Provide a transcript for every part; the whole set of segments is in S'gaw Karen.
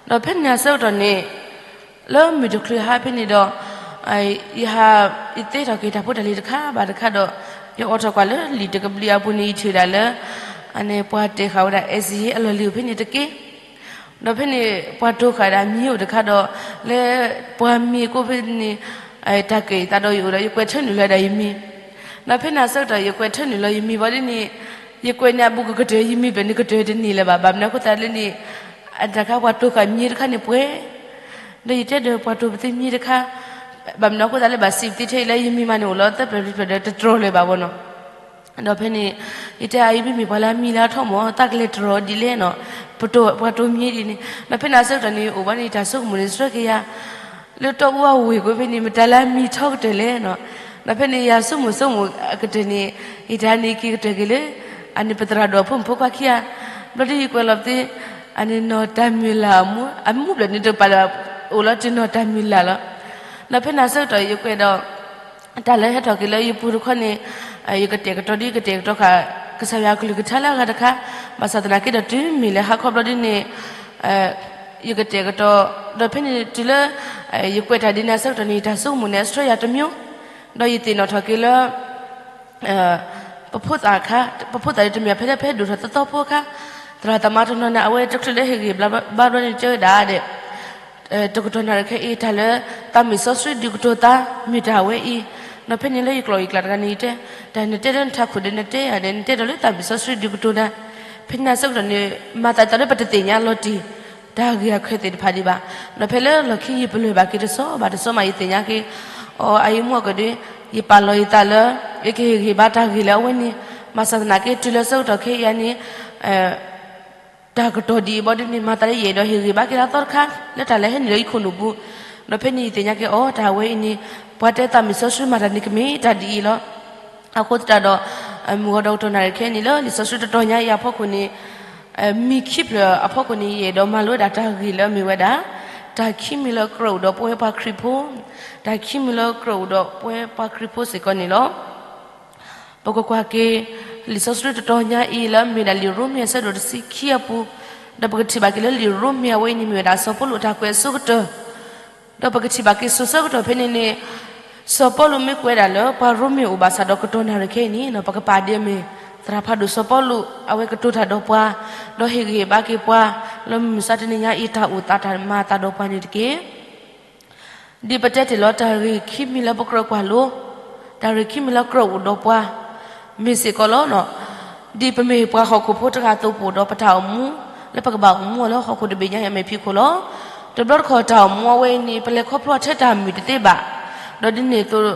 ဒီးဖဲန့ၣ်အဆၢကတီၢ်န့ၣ် လၢမုၢ်တချုးဟါဖဲန့ၣ်ဒီး ယဟး ယသ့ထီၣ်က့ၤတၢ်ဖိတၢ်လံၤတခါဘၣ်တခါဒီး ယအိးထီၣ်ကွၢ်လၢလံာ်တကဘျံးအပူၤန့ၣ် ယထံၣ်ဝဲဒၣ်လၢ အန့ၣ်ပှၤတဲာ်ဃာ်ဝဲဒၣ် အဲၣ်စံဟ့ အလီၢ်လံၤအိၣ်ဖဲန့ၣ်တက့ၢ်. ဒီးဖဲန့ၣ် ပှၤတိၤဃာ်ဒၣ်မံၤအိၣ်တခါဒီး လၢပှၤမံၤကိးဖဲန့ၣ် တၢ်ကဲၣ်သးဒီးယအိၣ်ဒီး ယကွဲးထၢနုာ်လီၤဒၣ်ယမံၤ. ဒီးဖဲန့ၣ်အဆၢကတီၢ် ယကွဲးထၢနုာ်လီၤယမံၤဘၣ်ဒ်န့ၣ် ယကွဲးန့ၢ်အဘူးကကတၢၢ် ယမံၤဖျၢၣ်န့ၣ်ကတၢၢ်တန့ၢ်လၢၤဘၣ်. ဘၣ်မနုၤအဃိသတးလၢန့ၣ် တၢ်ခါပှၤတိၤဃာ်မံၤတခါန့ၣ်ပှဲၤ ဒီးယတဲဒီးပှၤတိၤပသ့မံၤတခါ ဘၣ်မနုၤအဃိသတးလၢဘၣ်စံးပသ့ထဲအံၤလၢယမံၤမးန့ၣ်အိၣ်လီၤသၢဖျၢၣ်လွံၢ်ဖျၢၣ်ဒီးတတြီၤလၢၤဘၣ်ဘၣ်နီၤ. ဒီးဖဲန့ၣ် ယတဲအံၤမ့မ့ၢ်ပှၤလၢအမံၤလၢအထီၣ်မး သးကလဲၤတြီၤဒ်လဲၣ်နီၤ ပှၤတိၤမံၤဒ်န့ၣ်. ဒီးဖဲန့ၣ်အဆၢကတီၢ်န့ၣ် အိၣ်ဘၣ်န့ၣ် တၢ်ဆိကမိၣ်န့ၣ် ဆှၢက့ၤယၤ လၢတီအူအဝ့ၢ်ကွံာ်ဖဲန့ၣ် မတၤလၢအမံၤထီကတၢၢ်လဲၣ်နီၤ. ဒီးဖဲန့ၣ် ယဆိကမိၣ်ဆိကမိၣ်အကတၢၢ်န့ၣ် ယတၢ်န့ၣ်က့ၤကတၢၢ်က့ၤလၢ အန့ၣ်ပသရၣ်ဒိၣ်ဖိမုၣ်ဖိခွါခံဂၤ ဘျီဒ်ယကွဲးလီၤပသ့ အန့ၣ်နီၢ်တၢ်မုၢ်လၢ်အမူ အမူဖျၢၣ်န့ၣ်တကပၤလၢ အိၣ်လီၤတ့ၢ်နီၢ်တၢ်မုၢ်လၢ်လီၤ. ဒီးဖဲန့ၣ်အဆၢကတီၢ် ယကွဲးဒီး တၢ်လၢဟဲထီၣ်က့ၤလၢယပူၤတခီန့ၣ် ယကတဲာ်ကတီၤဒ်ကတဲာ်ကတီၤဃာ် ကစၢ်ယွၤအကလုၢ်ကထါလၢအဂၤတခါ ဘၣ်ဆၣ်သနာ်က့ဒီးတုၤမ့ၢ်လၢဟါခီဘျီဒ်န့ၣ် ယကတဲာ်ကတီၤ ဒီးဖဲန့ၣ်တုၤလၢ ယကွဲးတၢ်ဒ်န့ၣ်အဆၢကတီၢ်န့ၣ် ယတၢ်ဆိကမိၣ်န့ၣ်အဆှၢယၤတမံၤ ဒီးယသ့ၣ်နီၣ်ထီၣ်က့ၤလၢ ပဖိသၣ်အခါ ပဖိသၣ်ဒ်တမ့ၢ်ဖဲလၢဖဲဒိၣ်ထီၣ်သီသီဖိအခါ သရၣ်သမါတနီၤန့ၣ် အဝဲတချုးလၢဟ့ၣ်ဂံၢ်ဘါဘျီန့ၣ်တဲဝဲဒၣ်ဒီး တကတီၢ်နၣ်ရံၣ်ခဲအံၤ တၢ်လၢသးမုၢ်စီဆှံဒုးကတိၤသး မ့ၢ်တၢ်ဝဲအံၤ, ဒီးဖဲန့ၣ်လၢယကျိာ်ယကျဲတဂၤန့ၣ် ယတဲ တၢ်နတဲလၢနထးခိၣ်ဒီးနတဲယၤဒီး နတဲဒီးလၢသးမုၢ်စီဆှံဒုးကတိၤနၤ, ဖဲန့ၣ်အဆၢကတီၢ်န့ၣ် မၤသးဒ်သိးလၢပတသ့ၣ်ညါလီၤတံၢ် တၢ်ဂ့ၢ်အချၢသ့ၣ်တဖၣ်ဒံးဘၣ်, ဒီးဖဲလၢလီၢ်ခံယပလၢၢ်ဘၣ်က့ၤတစီဘၣ်တစီမး ယသ့ၣ်ညါက့ၤ အီၤ အအံၤမ့ၢ်ကဒီး ယပာ်လီၤယသးလၢ ယကဟ့ၣ်ဂံၢ်ဘါတၢ်ဂ့ၢ်လၢအဝဲန့ၣ်, ဘၣ်ဆၣ်သနာ်က့ တုၤလၢဆၢကတီၢ်ခဲအံၤန့ၣ် တၢ်ကတီၢ်ဒ်အံၤဘီဒ်န့ၣ် မၤသးလၢယအဲၣ်ဒိးဟ့ၣ်ဂံၢ်ဘါက့ၤလၢအသီတခါ လၢတၢ်လၢဟဲနုာ်လၢယခိၣ်နူာ်ပူၤ, ဒီးဖဲန့ၣ်ယသ့ၣ်ညါက့ၤအီၤ တၢ်ဝဲအံၤန့ၣ် ပှၤတဲသးမုၢ်စီဆှံမၤတၢ်န့ၣ်ကမ့ၢ်တၢ်ဒ်အံၤလီၤ. အဃိသတးဒီး မုၢ်ဂီၤဒီးကတီၢ်နၣ်ရံၣ်ခဲအံၤန့ၣ်လၢ လံာ်စီဆှံတတီၤညါအံၤအဖီခိၣ်န့ၣ် မံၤခံဖျၢၣ်အဖီခိၣ်န့ၣ် ယအဲၣ်ဒိးမၤလိဝဲဒၣ်တၢ်ဂ့ၢ်လၢအမ့ၢ်ဝဲဒၣ် တၢ်ခံမံၤလၢကြၢးအိၣ်ဒီးပဝဲပှၤခရံာ်ဖိ, တၢ်ခံမံၤလၢကြၢးအိၣ်ဒီးပဝဲပှၤခရံာ်ဖိစ့ၢ်ကီးန့ၣ်လီၤ. ပကကွၢ်က့ၤ လံာ်စီဆှံတတီၤညါအံၤလၢအမ့ၢ်ဒၣ်လံာ်ရိမ့ၤအဆၢဒိၣ်တဆံခံအပူၤ, ဒီးပကထံၣ်ဘၣ်က့ၤလၢလံာ်ရိမ့ၤအဝဲအံၤန့ၣ်မ့ၢ်ဝဲဒၣ်စီၤပီလူးအတၢ်ကွဲးအဆိကတၢၢ်, ဒီးပကထံၣ်ဘၣ်က့ၤစိၤဆၢကတီၢ်ဖဲန့ၣ်န့ၣ် စီၤပီလူးမ့ၢ်ကွဲးဒၣ်လၢပှၤရိမ့ၤအိၣ်ဘၣ်ဆၣ်ဒီးကတီၢ်နၣ်ရံၣ်ခဲအံၤန့ၣ် ပကပာ်ဒ်အမ့ၢ် သရၣ်ဖးဒိၣ်စီၤပီလူး အဝဲကတိၤတၢ်ဒီးပှၤ, ဒီးဟ့ၣ်ဂံၢ်ဟ့ၣ်ဘါက့ၤပှၤ လၢမုၢ်မဆါတနံၤညါအံၤ တၢ်အိၣ်သးတၢ်မၤအသးဒီးပှၤန့ၣ်တက့ၢ်. ဒ်ပတဲတ့ၢ်လီၤတၢ်ဂ့ၢ်ခံမံၤလၢပကြၢးကွၢ်လိ, တၢ်ဂ့ၢ်ခံမံၤလၢကြၢးအိၣ်ဒီးပှၤ မ့ၢ်စ့ၢ်ကီးလီၤ. ဒ်ပမ့ၢ်ပှၤဟီၣ်ခိၣ်ဖိတဂၤအသိး ပအိၣ်ဒီးပတၢ်အိၣ်မူ လၢပကဘၣ်အိၣ်မူအီၤလၢဟီၣ်ခိၣ်တဘ့ၣ်ညါအံၤအမဲာ်ဖံးခိၣ်လီၤ. တဘျီတခီၣ်တၢ်အိၣ်မူအဝဲအံၤန့ၣ် ပလဲၤခီဖျိထဲတၢ်မုာ်တသ့ဘၣ်, ဒီးဒ်န့ၣ်အသိး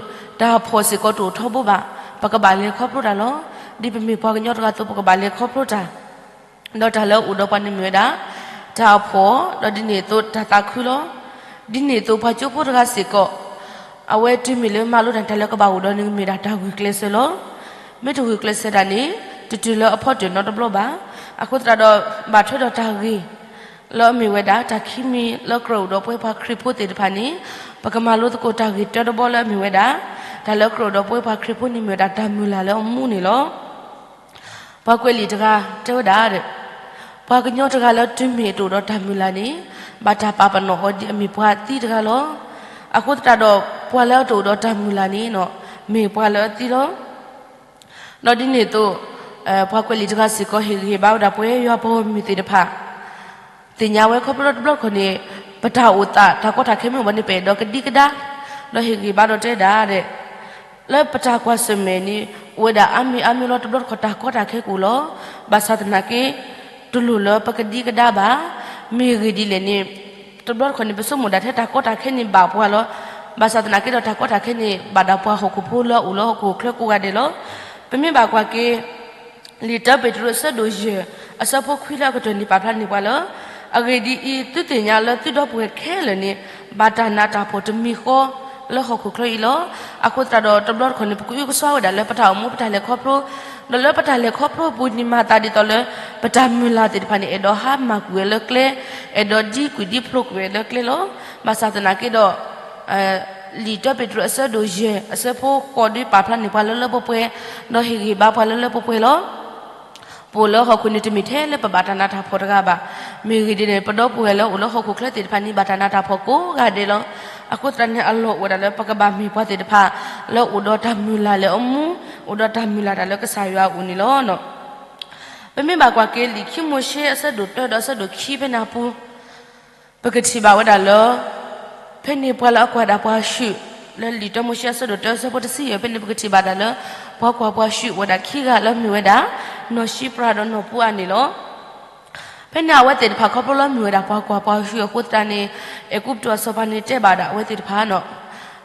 တၢ်ဖှီၣ်စ့ၢ်ကီးတအိၣ်ထီဘိဘၣ်, ပကဘၣ်လဲၤခီဖျိတၢ်လီၤ. ဒ်ပမ့ၢ်ပှၤကညီတဂၤအသိး ပကဘၣ်လဲၤခီဖျိတၢ် ဒီးတၢ်လၢအအိၣ်ဒီးပှၤန့ၣ်မ့ၢ်ဝဲဒၣ် တၢ်အဖှီၣ် ဒီးဒ်န့ၣ်အသိးတၢ်သးခုလီၤ. ဒ်န့ၣ်အသိးပှၤကၠိဖိတဂၤစ့ၢ်ကီး အဝဲတုၤမ့ၢ်လၢမၤလိတၢ်န့ၣ် တၢ်လၢကဘၣ်အိၣ်ဒီးန့ၣ်မ့ၢ်ဒၣ်တၢ်ဂုာ်ကျဲးစၢးလီၤ. မ့ၢ်တဂုာ်ကျဲးစၢးတၢ်န့ၣ် တတုၤလၢအဖီတၢၢ်နီတဘျီဘၣ်. အဃိသတးဒီး ဘၣ်ထွဲဒီးတၢ်ဂ့ၢ် လၢအမ့ၢ်ဝဲဒၣ် တၢ်ခံမံၤလၢကြၢးအိၣ်ဒီးပဝဲပှၤခရံာ်ဖိသ့ၣ်တဖၣ်န့ၣ် ပကမၤလိသကိးတၢ်ဂ့ၢ်တၢတဘီလၢအမ့ၢ်ဝဲဒၣ် တၢ်လၢကြၢးအိၣ်ဒီးပဝဲပှၤခရံာ်ဖိန့ၣ်မ့ၢ်ဝဲဒၣ်တၢ်မုၢ်လၢ်လၢအမူန့ၣ်လီၤ. ပှၤကွဲးလံာ်တဂၤတဲဝဲဒၣ်ဒီး ပှၤကညီတဂၤလၢတုၤမ့ၢ်တအိၣ်ဒီးတၢ်မုၢ်လၢ်န့ၣ် ဘၣ်တၢ်ပာ်ပနီၣ်အီၤဒ်အမ့ၢ်ပှၤသံတဂၤလီၤ. အဃိသတးဒီး ပှၤလၢအတအိၣ်ဒီးတၢ်မုၢ်လၢ်န့ၣ် မ့ၢ်ပှၤလၢအသံလီၤ. ဒီးဒ်န့ၣ်အသိး ပှၤကွဲးလံာ်တဂၤစ့ၢ်ကီးဟ့ၣ်ဂံၢ်ဟ့ၣ်ဘါဝဲဒၣ်ပှၤယွၤပှၤဂီၢ်မုၢ်သ့ၣ်တဖၣ် သ့ၣ်ညါဝဲခီဖျိလၢတဘျီတခီၣ်န့ၣ် ပတၢ်အိၣ်သးတၢ်ကီတၢ်ခဲမ့ၢ်အိၣ်ဘၣ်န့ၣ် ပအဲၣ်ဒိးကဒံကဒါ ဒီးဟ့ၣ်ဂံၢ်ဟ့ၣ်ဘါဒီးတဲဒၣ်ဒီး လၢပတၢ်ကွၢ်ဆၢၣ်မဲာ်န့ၣ် အိၣ်ဝဲဒၣ်အါမံၤအါမံၤလီၤ. တဘျီတခီၣ်တၢ်ကီတၢ်ခဲကအိၣ်လီၤ. ဘၣ်ဆၣ်သနာ်က့ တလိၣ်လၢပကဒံကဒါဘၣ်. မ့ၢ်ဂ့ၢ်ဒ်လဲၣ်န့ၣ် တဘျီတခီၣ်န့ၣ် ပဆိကမိၣ်ဒၣ်ထဲတၢ်ကီတၢ်ခဲန့ၣ်ဘၣ်ပှၤလီၤ. ဘၣ်ဆၣ်သနာ်က့ဒီး တၢ်ကီတၢ်ခဲန့ၣ် ဘၣ်ဒၣ်ပှၤဟီၣ်ခိၣ်ဖိလၢအအိၣ်လၢဟီၣ်ခိၣ်ချၢကိးဂၤဒဲးလီၤ. ပမ့ၢ်ဘၣ်ကွၢ်က့ၤ လံာ်တၢပ့းတရူးအဆၢဒိၣ်ယဲၢ် အဆၢဖိခွံလၢအကတၢၢ်န့ၣ် ပာ်ဖျါန့ၢ်ပှၤလၢ အဂ့ၢ်ဒ်အံၤ, သုသ့ၣ်ညါလၢသုဒီပုၢ်ဝဲၢ်ခဲလၢာ်န့ၣ် ဘၣ်တၢ်နးတၢ်ဖှီၣ်တမံၤဃီလၢဟီၣ်ခိၣ်ချၢအံၤလီၤ. အဃိသတးဒီး တဘျီတခီၣ်န့ၣ် ပကအုကစွါဝဲဒၣ်လၢပတၢ်အိၣ်မူပတၢ်လဲၤခီဖျိ ဒီးလၢပတၢ်လဲၤခီဖျိအပူၤန့ၣ် မၤသးဒ်သိးလၢ ပတၢ်မုၢ်လၢ်သ့ၣ်တဖၣ်န့ၣ် အဲၣ်ဒိးဟါမၢ်ကွံာ်ဝဲလၢကျဲ, အဲၣ်ဒိးဒံကွံာ်ဒံဖျိးကွံာ်ဝဲလၢကျဲလီၤ. ဘၣ်ဆၣ်သနာ်က့ဒီး လံာ်တၢပ့းတရူးအဆၢဒိၣ်ယဲၢ် အဆၢဖိဃိးဒ်ပာ်ဖျါန့ၢ်ပှၤလၢလၢပှဲၤပှဲၤ, ဒီးဟ့ၣ်ဂံၢ်ဘါပှၤလၢလၢပှဲၤပှဲၤလီၤ. ပအိၣ်လၢဟီၣ်ခိၣ်န့ၣ် တမ့ၢ်ထဲလၢပဘၣ်တၢ်နးတၢ်ဖှီၣ်တဂၤဘၣ်. မ့ၢ်ဂ့ၢ်ဒ်န့ၣ် ပဒီပုၢ်ဝဲၢ်လၢအိၣ်လၢဟီၣ်ခိၣ်ချၢသ့ၣ်တဖၣ်န့ၣ် ဘၣ်တၢ်နးတၢ်ဖှီၣ်ကိးဂၤဒဲးလီၤ. အဃိသတးန့ၣ် အလီၢ်အိၣ်ဝဲဒၣ်လၢပကဘၣ်မ့ၢ်ပှၤသ့ၣ်တဖၣ် လၢအိၣ်ဒီးတၢ်မုၢ်လၢ်လၢအမူ, အိၣ်ဒီးတၢ်မုၢ်လၢ်တၢ်လၢကစၢ်ယွၤအအိၣ်န့ၣ်လီၤ. ပမ့ၢ်ဘၣ်ကွၢ်က့ၤလံာ်ခံမိၤၡ့အဆၢဒိၣ်တၢဒီးအဆၢဒိၣ်ခံဖဲန့ၣ်အပူၤ ပကထံၣ်ဘၣ်ဝဲဒၣ်လၢ ဖဲန့ၣ်ပှၤလၢအကွၢ်ဒၣ်ပှၤဆှုၣ် လၢလံာ်တၢမိၤၡ့အဆၢဒိၣ်တၢဆၢဖိတဆံယဲၢ်ဖဲန့ၣ် ပကထံၣ်ဘၣ်ဒၣ်လၢ ပှၤကွၢ်ပှၤဆှုၣ်အိၣ်ဝဲဒၣ်ခံဂၤလၢမ့ၢ်ဝဲဒၣ် နီၢ်ၡံပြၤဒီးနီၢ်ပူအါန့ၣ်လီၤ. ဖဲန့ၣ်အဝဲသ့ၣ်တဖၣ်ခီဖျိလၢမ့ၢ်ဝဲဒၣ်ပှၤကွၢ်ပှၤဆှုၣ်အဃိသတးန့ၣ် အဲၤကူပတူးအစီၤပၤန့ၣ်တဲဘၣ်ဒၣ်အဝဲသ့ၣ်တဖၣ်နီၤ,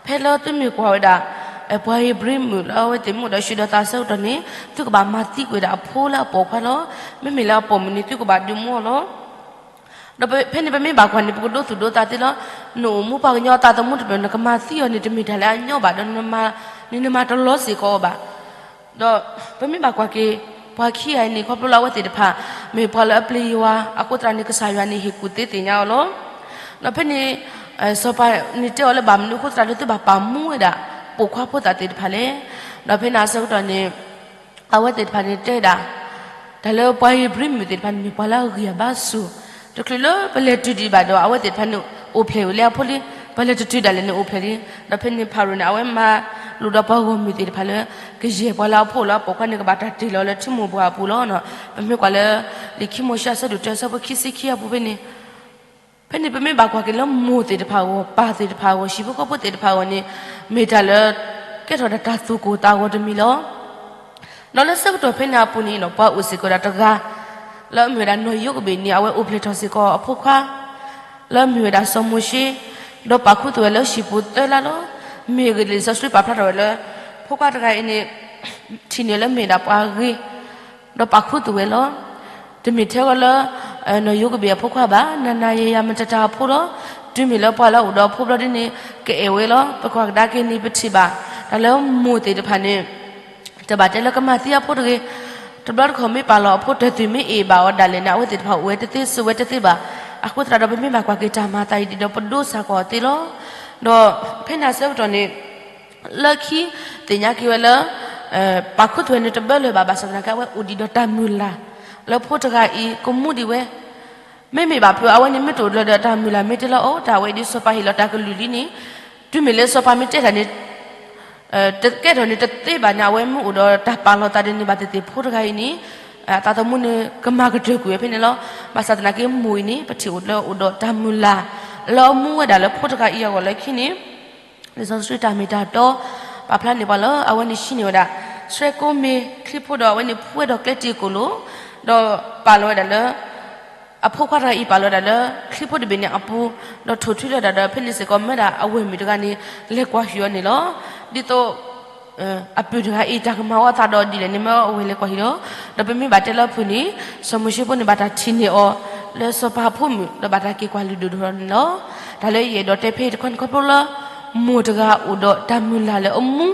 ဖဲလၢသုမ့ၢ်ကွၢ်ဝဲဒၣ် ပှၤဧ့ၤဘြံၤမုၣ်လၢအဝဲသ့ၣ်မ့ၢ်အိၣ်ဒီးဆှုၣ်ဒီးသးအဆၢကတီၢ်န့ၣ် သုကဘၣ်မၤသံကွံာ်ဝဲဒၣ်အဖိလၢအပိာ်ခွါလီၤ. မ့မ့ၢ်လၢအပိာ်မုၣ်န့ၣ် သုကဘၣ်ဒုးမူအီၤလီၤ. ဒီးဖဲန့ၣ်ပမ့ၢ်ဘၣ်ကွၢ်န့ၣ် ပကဒိသူၣ်ဒိသးသ့လီၤ. နအိၣ်မူပှၤကညီအသးသမူတဖျၢၣ် နကမၤသံအီၤန့ၣ် တမ့ၢ်တၢ်လၢအညီဘၣ် ဒီးနမၤ, န့ၣ်နမၤတလီၤစ့ၢ်ကီးအီၤဘၣ်. ဒီးပမ့ၢ်ဘၣ်ကွၢ်က့ၤ ပှၤခံဂၤအံၤန့ၣ် ခီဖျိလၢအဝဲသ့ၣ်တဖၣ် မ့ၢ်ပှၤလၢအပျံၤယွၤအဃိသတးန့ၣ် ကစၢ်ယွၤန့ၣ်ဟ့ၣ်ကူၣ်သ့သ့ၣ်ညါအီၤလီၤ. ဒီးဖဲန့ၣ် စီၤပၤန့ၣ်တဲအီၤလၢ ဘၣ်မနုၤအဃိသတးလၢသုဘၣ်ပာ်မူဝဲဒၣ် ပိာ်ခွါဖိသၣ်သ့ၣ်တဖၣ်လဲၣ်. ဒီးဖဲန့ၣ်အဆၢကတီၢ်န့ၣ် အဝဲသ့ၣ်တဖၣ်န့ၣ်တဲဒၣ် တၢ်လၢပှၤဧ့ၤဘြံၤမုၣ်သ့ၣ်တဖၣ်န့ၣ် မ့ၢ်ပှၤလၢအဂံၢ်အဘါစူၤ, တချုးလၢပလဲၤတုၤဒံးဘၣ်ဒီး အဝဲသ့ၣ်တဖၣ်န့ၣ် အိၣ်ဖျဲၣ်ဝဲလၢအဖိလံ, ပလဲၤတတုၤဒၣ်လဲာ်န့ၣ်အိၣ်ဖျဲၣ်လံ. ဒီးဖဲန့ၣ်ဖၤရိၤန့ၣ် အဝဲမၤလိာ်ဒီးပှၤဂီၢ်မုၢ်သ့ၣ်တဖၣ်လၢ ကယဲၢ်ပှၤလၢအဖိလၢအပိာ်ခွါန့ၣ် ကဘၣ်တၢ်တ့ၢ်လီၤလၢထံမိၢ်ပှၢ်အပူၤလီၤ. ပမ့ၢ်ကွၢ်လၢ လံာ်ခံမိၤၡ့အဆၢဒိၣ်တၢအဆၢဖိခံဆံခံအပူၤဖဲန့ၣ် ဖဲန့ၣ်ပမ့ၢ်ဘၣ်ကွၢ်က့ၤလၢမိၢ်သ့ၣ်တဖၣ်အဂီၢ်, ပၢ်သ့ၣ်တဖၣ်အဂီၢ်, ဟံၣ်ဖိဃီဖိသ့ၣ်တဖၣ်အဂီၢ်န့ၣ် မ့ၢ်တၢ်လၢ ကဲထီၣ်ဒၣ်တၢ်သူၣ်ကိၢ်သးဂီၤတမံၤလီၤ. ဒီးလၢဆၢကတီၢ်ဖဲန့ၣ်အပူၤန့ၣ် ပှၤအိၣ်စ့ၢ်ကီးဒၣ်တဂၤ လၢအမ့ၢ်ဝဲဒၣ်နီၢ်ယိၤကဘ့ၣ်န့ၣ် အဝဲအိၣ်ဖျဲၣ်ထီၣ်စ့ၢ်ကီးအဖိခွါ လၢအမ့ၢ်ဝဲဒၣ်စီၤမိၤၡ့, ဒီးပာ်ခူသူၣ်ဝဲလၢဟံၣ်ပူၤသၢလါလီၤ. မ့ၢ်ဂ့ၢ်လံာ်စီဆှံပာ်ဖျါထီၣ်ဝဲလၢ ဖိခွါတဂၤအံၤန့ၣ် ထံၣ်န့ၢ်လၢမ့ၢ်ဒၣ်ပှၤဂ့ၤ ဒီးပာ်ခူသူၣ်ဝဲလီၤ. တမ့ၢ်ထဲဝဲလၢ နီၢ်ယိၤကဘ့ၣ်အဖိခွါဘၣ်, နၤနၤယၤယၤမတၤတၢ်အဖိလီၤ. တုၤမ့ၢ်လၢပှၤလၢအအိၣ်ဒီးအဖိဘျီဒ်န့ၣ် ကအဲၣ်ဝဲလီၤ. ပကွၢ်ကဒါက့ၤန့ၣ် ပထံၣ်ဘၣ် တၢ်လၢမိၢ်သ့ၣ်တဖၣ်န့ၣ် တဘၣ်တဲလၢကမၤသံအဖိတဂ့ၤ. တဘျီတခီၣ်မ့ၢ်ပာ်လီၤအဖိတၢ်သွံၣ်မ့ၢ်အ့ၣ်ဘၣ်အီၤဒၣ်လဲာ်န့ၣ် အဝဲသ့ၣ်တဖၣ်အိၣ်ဝဲတသ့ စူးဝဲတသ့ဘၣ်. အဃိသတးဒီးပမ့ၢ်ဘၣ်ကွၢ်က့ၤတၢ်မၤသးအံၤဒ်ဒီးပဒိးစၢ်ကွီၢ်အီၤသ့လီၤ. ဒီးဖဲန့ၣ်အဆၢကတီၢ်န့ၣ် လၢခံသ့ၣ်ညါက့ၤဝဲလၢ ပာ်ခူသူၣ်ဝဲန့ၣ်တဘၢလၢၤဘၣ် ဘၣ်ဆၣ်သနာ်က့ အဝဲအိၣ်ဒံးဒီးတၢ်မုၢ်လၢ် လၢဖိတဂၤအံၤ ကမူဒံးဝဲ မ့မ့ၢ်ဘၣ်ဖုးအဝဲန့ၣ် မ့ၢ်တအိၣ်လၢၤဒီးတၢ်မုၢ်လၢ် မ့ၢ်တဲလၢအီၤ တၢ်ဝဲအံၤဒ်စီၤပၤဟ့ၣ်လီၤတၢ်ကလုၢ်လံန့ၣ် တုၤမ့ၢ်လၢစီၤပၤမ့ၢ်တဲတၢ်န့ၣ် တကဲထီၣ်န့ၣ်တသ့ဘၣ်န့ၣ် အဝဲမ့ၢ်အိၣ်ဒီးတၢ်ပာ်လီၤသးဒ်န့ၣ်ဘၣ်သ့ၣ်သ့ၣ် ဖိတဂၤအံၤန့ၣ် အသးသမူန့ၣ် ကမၤကတၢၢ်ကွံာ်ဝဲဖဲန့ၣ်လီၤ. ဘၣ်ဆၣ်သနာ်က့ မိၢ်အံၤန့ၣ် ပထံၣ်အိၣ်လၢအိၣ်ဒီးတၢ်မုၢ်လၢ် လၢအမူဝဲဒၣ်လၢဖိတဂၤအံၤအဂီၢ်လၢခံန့ၣ် လံာ်စီဆှံတၢ်မ့ၢ်တၢ်တီ ပာ်ဖျါန့ၢ်ပှၤလၢအဝဲန့ၣ်ဟံးန့ၢ်ဝဲဒၣ် ဆှၢကိးမ့ၢ်ချံဖိဒီး အဝဲန့ၣ်ဖှူဝဲဒီးကျဲတံၤကိၣ်လိၤ ဒီးပာ်လီၤဝဲဒၣ်လၢ အဖိခွါတဂၤအံၤပာ်လီၤဝဲဒၣ်လၢ ချံဖိတဘ့ၣ်န့ၣ်အပူၤ ဒီးထိၣ်ထွံလီၤဝဲဒၣ်ဒီး ဖဲန့ၣ်စ့ၢ်ကီးမၢဒၣ်အဝဲၢ်မုၣ်တဂၤန့ၣ် လဲၤကွၢ်ဟုၣ်အီၤန့ၣ်လီၤ. ဒ်သိး အပုၢ်တဂၤအံၤ တၢ်ကမၤဝဲအသးဒီးဒ်လဲၣ်န့ၣ် မၢအဝဲၢ်လဲၤကွၢ်ဟုၣ်လီၤ. ဒီးပမ့ၢ်ဘၣ်တဲလၢအဖုၣ်န့ၣ် စီၤမိၤၡ့ဖိန့ၣ် ဘၣ်တၢ်ထံၣ်န့ၢ်အီၤ လၢစီၤပၤအဖိမုၣ် ဒီးဘၣ်တၢ်က့ၤကွၢ်လုၢ်ဒိၣ်ထီၣ်န့ၣ်လီၤ. တၢ်လၢယအဲၣ်ဒိးတဲဖဲအံၤတခီန့ၣ် ခီဖျိလၢ မိၢ်တဂၤအိၣ်ဒီးတၢ်မုၢ်လၢ်လၢအမူ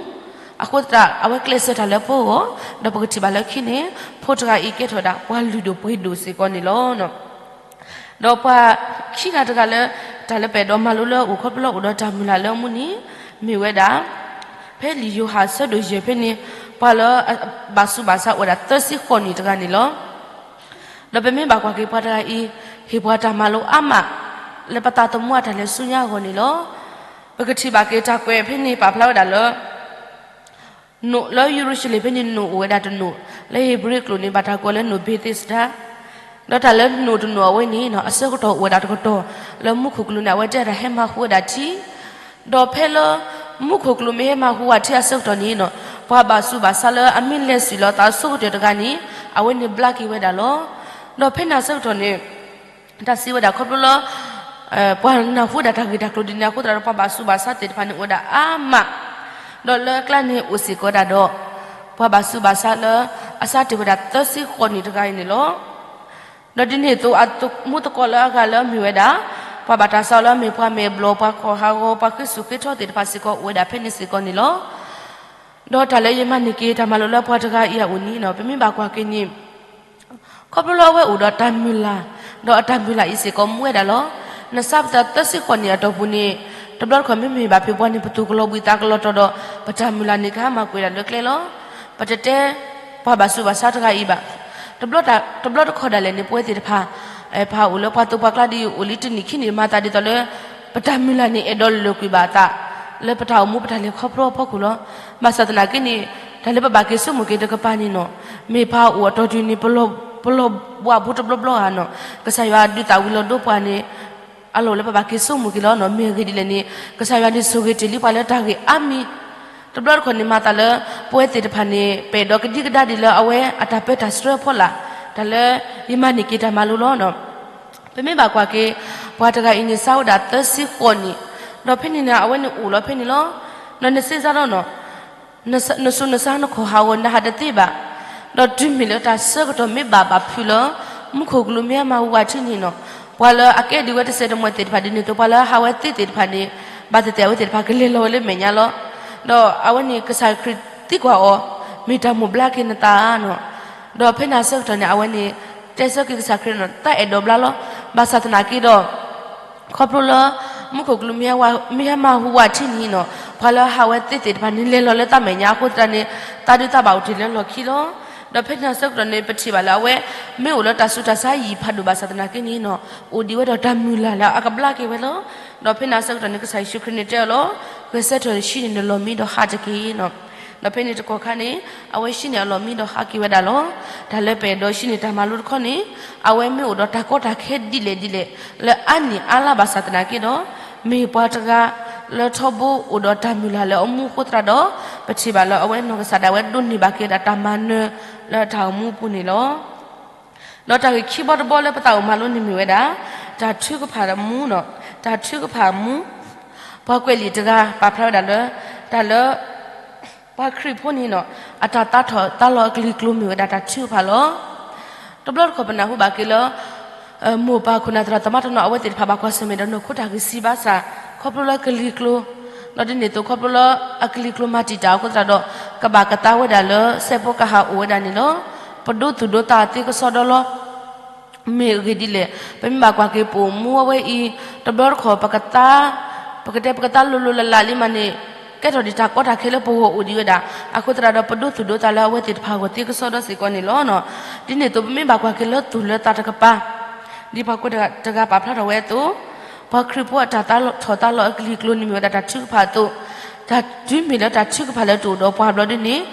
အဃိသတး အဝဲကျဲးစၢးတၢ်လၢဖိအဂီၢ် ဒီးပကထံၣ်ဘၣ်လၢခံန့ၣ် ဖိတဂၤအံၤကဲထီၣ်ဝဲဒၣ် ပှၤလုၢ်ဒိၣ်ပှ့ၤဒိၣ်စ့ၢ်ကီးန့ၣ်လီၤ. ဒီးပှၤခံဂၤတဂၤလၢ တၢ်လၢပအဲၣ်ဒိးမၤလိလၢအအိၣ်ခီဖျိလၢအိၣ်ဒီးတၢ်မုၢ်လၢ်လၢအမူန့ၣ် မ့ၢ်ဝဲဒၣ် ဖဲလံာ်ယိၤဟၣ်အဆၢဒိၣ်ယဲၢ်ဖဲန့ၣ် ပှၤလၢအဘၣ်ဆူးဘၣ်ဆါအိၣ်ဝဲဒၣ်သၢဆံဃိးနံၣ်တဂၤန့ၣ်လီၤ. ဒီးပမ့ၢ်ဘၣ်ကွၢ်က့ၤပှၤတဂၤအံၤ ဟ့ၣ်ပှၤတၢ်မၤလိအါမး လၢပသးသမူအတၢ်လဲၤဆူညါအဂီၢ်န့ၣ်လီၤ. ပကထံၣ်ဘၣ်က့ၤတၢ်ကွဲးဖဲန့ၣ်ပာ်ဖျါဝဲဒၣ်လၢ နိၣ်လၢယရူၤၡလ့ၣ်ဖဲန့ၣ် နိၣ်အိၣ်ဝဲဒၣ်တနိၣ် လၢဧ့ၤဘြံၤအကျိာ်န့ၣ် ဘၣ်တၢ်ကိးလၢနိၣ်ဘ့းသ့းစဒါ ဒီးတၢ်လၢနိၣ်တနိၣ်အဝဲန့ၣ် အဆၢကတီၢ်အိၣ်ဝဲဒၣ်တကတီၢ် လၢမူခိၣ်ကလူးန့ၣ် အဝဲတဲဒၣ်ဟဲမၤဟူဝဲဒၣ်ထံ ဒီးဖဲလၢ မူခိၣ်ကလူးမ့ၢ်ဟဲမၤဟူဝဲထံအဆၢကတီၢ်န့ၣ် ပှၤဘၣ်ဆူးဘၣ်ဆါလၢအမ့ၢ်လဲၤစံၣ်လီၤသးအဆိကတၢၢ်တဂၤန့ၣ် အဝဲန့ၣ်ဘျါက့ၤဝဲဒၣ်လီၤ. ဒီးဖဲန့ၣ်အဆၢကတီၢ်န့ၣ် တၢ်စံးဝဲဒၣ်ခီဖျိလၢ ပှၤနၢ်ဟူဝဲဒၣ်တၢ်ဂ့ၢ်တၢ်ကျိၤဒ်န့ၣ်အဃိသတးဒီး ပှၤဘၣ်ဆူးဘၣ်ဆါသ့ၣ်တဖၣ်န့ၣ်အိၣ်ဝဲဒၣ်အါမး, ဒီးလၢအကျါန့ၣ်အိၣ်စ့ၢ်ကီးဝဲဒၣ်ဒီး ပှၤဘၣ်ဆူးဘၣ်ဆါလၢ အစးတ့ၢ်ဝဲဒၣ်သၢဆံဃိးနံၣ်တဂၤအံၤန့ၣ်လီၤ. ဒီးဒ်န့ၣ်အသိးအမူသကိးလၢအဂၤလၢအမ့ၢ်ဝဲဒၣ် ပှၤဘၣ်တၢ်ဆါအီၤလၢအမ့ၢ်ပှၤမဲာ်ဘျီၣ် ပှၤခီၣ်ဟးဂီၤ ပှၤဃ့ဆူၣ်ဃ့ထီသ့ၣ်တဖၣ်စ့ၢ်ကီးအိၣ်ဝဲဒၣ်ဖဲန့ၣ်စ့ၢ်ကီးန့ၣ်လီၤ. ဒီးတၢ်လၢယမၤန့ၢ်က့ၤတၢ်မၤလိလၢပှၤတဂၤအံၤအအိၣ်န့ၣ် ပမ့ၢ်ဘၣ်ကွၢ်က့ၤန့ၣ် ခီဖျိလၢအဝဲအိၣ်ဒီးတၢ်မုၢ်လၢ်, ဒီးအတၢ်မုၢ်လၢ်အံၤစ့ၢ်ကီးမူဝဲဒၣ်လီၤ. နစးပသးသၢဆံဃိးနံၣ်အတီၢ်ပူၤန့ၣ် တဘျီတခီၣ်မ့မ့ၢ်ဘၣ်ဖဲပှၤန့ၣ် ပသူၣ်ကလီၤဘှံးသးကလီၤတီၤဒီး ပတၢ်မုၢ်လၢ်န့ၣ် ကဟါမၢ်ကွံာ်ဒၣ်လၢကျဲလီၤ. ပတတဲ ပှၤဘၣ်ဆူးဘၣ်ဆါတဂၤအံၤဘၣ်. တဘျီတခီဒၣ်လဲာ်န့ၣ် ပဝဲသ့ၣ်တဖၣ် ပဟးအိၣ်လၢပှၤသိပှၤကျါဒ်အံၤ အိၣ်လံတနံၣ်ခံနံၣ် မၤသးဒ်သိးလၢ ပတၢ်မုၢ်လၢ်န့ၣ် အဲၣ်ဒိးလၢာ်ကွံာ်ဘၣ်အသး လၢပတၢ်အိၣ်မူပတၢ်လဲၤခီဖျိအဖီခိၣ်လီၤ. ဘၣ်ဆၣ်သနာ်က့န့ၣ် တၢ်လၢပဘၣ်က့ၤဆိကမိၣ်က့ၤတကပၤန့ၣ်နီၤ မ့ၢ်ပှၤအိၣ်အတီၢ်တုၤန့ၣ် ပလီၢ်ဘၣ်ဖိတဘျီဘျီဧါနီၤ ကစၢ်ယွၤဒုးသၣ်ဝံၤလီၤဒိပှၤန့ၣ် အလီၢ်လၢပဘၣ်က့ၤဆိကမိၣ်က့ၤလီၤနီၤ မ့ၢ်အဂ့ၢ်ဒ်လဲၣ်န့ၣ် ကစၢ်ယွၤန့ၣ်ဆိၣ်ဂ့ၤတ့ၢ်လံပှၤလၢတၢ်ဂ့ၢ်အါမံၤ တဘျီတခီၣ်န့ၣ် မၤသးလၢ ပဝဲသ့ၣ်တဖၣ်န့ၣ် ပအဲၣ်ဒိးကဒံကဒါဒ်လၢအဝဲအတၢ်ပၢတၢ်ဆှၢဖီလာ် တၢ်လၢ ယမၤန့ၢ်က့ၤတၢ်မၤလိလီၤနီၤ ပမ့ၢ်ဘၣ်ကွၢ်က့ၤ ပှၤတဂၤအံၤန့ၣ် စါဝဲဒၣ်သၢဆံဃိးနံၣ် ဒီးဖဲန့ၣ်န့ၣ် အဝဲန့ၣ်အိၣ်လီၤဖဲန့ၣ်လီၤ. ဒီးနစ့စါဒီးနီၤ နစူနစါနခီၣ်ဟးဂီၤနဟးတသ့ဘၣ်. ဒီးတုၤမ့ၢ်လၢတၢ်ဆၢကတီၢ်မ့ၢ်ဘၣ်ဘၣ်ဖုးလၢ မူခိၣ်ကလူးမ့ၢ်ဟဲမၤဟူးဝးထံန့ၣ်နီၤ ပှၤလၢအကဲဒုးဝဲတစဲးတမှဲၤသ့ၣ်တဖၣ်ဒ်န့ၣ်အသိး ပှၤလၢဟးဝဲသ့သ့ၣ်တဖၣ်န့ၣ် ဘၣ်သ့ၣ်သ့ၣ်အဝဲသ့ၣ်တဖၣ်ကလဲၤလီၤဝဲလၢမဲာ်ညါလီၤ. ဒီးအဝဲန့ၣ်ကစၢ်ခရံာ်သံကွၢ်အီၤ မ့ၢ်တၢ်မိၣ်ဘျါက့ၤနသးဧါနီၤ ဒီးဖဲန့ၣ်အဆၢကတီၢ်န့ၣ် အဝဲန့ၣ် တဲဆၢက့ၤကစၢ်ခရံာ်နီၤ တၢ်အဲၣ်ဒိးဘျါလီၤ. ဘၣ်ဆၣ်သနာ်က့ဒီး ခီဖျိလၢ မူခိၣ်ကလူးမ့ၢ်ဟဲမၤဟူးဝးထံန့ၣ်နီၤ ပှၤလၢဟးဝဲသ့သ့ၣ်တဖၣ်န့ၣ် လဲၤလီၤလၢတၢ်မဲာ်ညါအဃိသတးန့ၣ် သးဒုးသးဘၣ်အိၣ်တ့ၢ်လၢလီၢ်ခံလီၤ. ဒီးဖဲန့ၣ်အဆၢကတီၢ်န့ၣ် ပထံၣ်ဘၣ်လၢအဝဲ မ့ၢ်အိၣ်လၢတၢ်ဆူးတၢ်ဆါယံာ်ဖးဒိၣ်ဘၣ်ဆၣ်သနာ်က့န့ၣ်နီၤ အိၣ်ဒံးဝဲဒီးတၢ်မုၢ်လၢ်လၢအကဘျါက့ၤဝဲလီၤ. ဒီးဖဲန့ၣ်အဆၢကတီၢ်န့ၣ် ကစၢ်ယ့ၣ်ၡူးခရံာ်န့ၣ်တဲအီၤလီၤ ဂဲၤဆၢထၢၣ်ဆှံန့ၣ်နလီၢ်မံဒီးဟးတက့ၢ်နီၤ ဒီးဖဲန့ၣ်တကီၢ်ခါန့ၣ် အဝဲဆှံန့ၢ်အလီၢ်မံဒီးဟးက့ၤဝဲဒၣ်လီၤ. တၢ်လၢပအဲၣ်ဒိးဆှံန့ၢ်တၢ်မၤလိတခီန့ၣ် အဝဲမ့ၢ်အိၣ်ဒီးတၢ်ကီတၢ်ခဲဒ်လဲၣ်ဒ်လဲၣ် လၢအါနံၣ်အါလါဘၣ်ဆၣ်သနာ်က့ဒီး မ့ၢ်ပှၤတဂၤလၢထီဘိအိၣ်ဒီးတၢ်မုၢ်လၢ်လၢအမူအဃိသတးဒီး ပထံၣ်ဘၣ်လၢအဝဲနီၢ်ကစၢ်ဒၣ်ဝဲဒိးန့ၢ်ဘၣ်က့ၤဒၣ်တၢ်မၤနၢၤလၢတၢ်အိၣ်မူအပူၤန့ၣ်လီၤ. ဒီးတၢ်ဂ့ၢ်ခံဘီတဘီလၢပသးအိၣ်မၤလိန့ၣ်မ့ၢ်ဝဲဒၣ် တၢ်ထုကဖၣ်အမူနီၤ, တၢ်ထုကဖၣ်အမူ, ပှၤကွဲးလံာ်တဂၤပာ်ဖျါဝဲဒၣ်လၢ တၢ်လၢ ပှၤခရံာ်ဖိန့ၣ်နီၤ အတၢ်သးထီၣ်သးလီၤအကလံၤကျိၤမ့ၢ်ဝဲဒၣ်တၢ်ထုကဖၣ်လီၤ. တဘျီတခီၣ်ပနၢ်ဟူဘၣ်က့ၤလၢ မိၢ်ပၢ်ခိၣ်နၢ်သရၣ်သမါတနီၤ အဝဲသ့ၣ်တဖၣ်ဘၣ်ကွၢ်ဆၢၣ်မဲာ်ဒီးနီၢ်ခိတၢ်ဂ့ၢ်စံးဘၣ်ဆၣ် ခီဖျိလၢကလံၤကျိၤ, ဒီးဒ်န့ၣ်အသိးခီဖျိလၢအကလံၤကျိၤမၤတံာ်တာ်အဃိသတးဒီး ကဘၣ်ကသါဝဲဒၣ်လၢစဲးဖိကဟၣ်အိၣ်ဝဲဒၣ်န့ၣ်လီၤ. ပဒိသူၣ်ဒိသးသ့ကစီဒီလီၤ. မ့ၢ်အဂ့ၢ်ဒ်လဲၣ်, ပမ့ၢ်ဘၣ်ကွၢ်က့ၤပအိၣ်မူအဝဲအံၤ တဘျီတခီၣ် ပကသါ, ပကတဲပကသါလိၤလိၤလးလးလံမးန့ၣ် ကဲထီၣ်ဒံးတၢ်ကီတၢ်ခဲလၢပဂီၢ်အိၣ်ဒံးဝဲဒၣ် အဃိသတးဒီး ပဒိသူၣ်ဒိသးလၢအဝဲသ့ၣ်တဖၣ်အဂီၢ်သ့ကစီဒီစ့ၢ်ကီးန့ၣ်လီၤ. ဒ်န့ၣ်အသိး ပမ့ၢ်ဘၣ်ကွၢ်က့ၤလၢသူၣ်လၢသးတကပၤ ဒ်ပှၤကွဲးတဂၤပာ်ဖျါထီၣ်ဝဲအသိး, ပှၤခရံာ်ဖိအတၢ်သးထီၣ်သးလီၤအကလံၤကျိၤန့ၣ်မ့ၢ်ဝဲဒၣ်တၢ်ထုကဖၣ်အသိး, တၢ်တုၤမ့ၢ်လၢတၢ်ထုကဖၣ်လၢတအိၣ်ဒီးပှၤဘျီဒ်န့ၣ်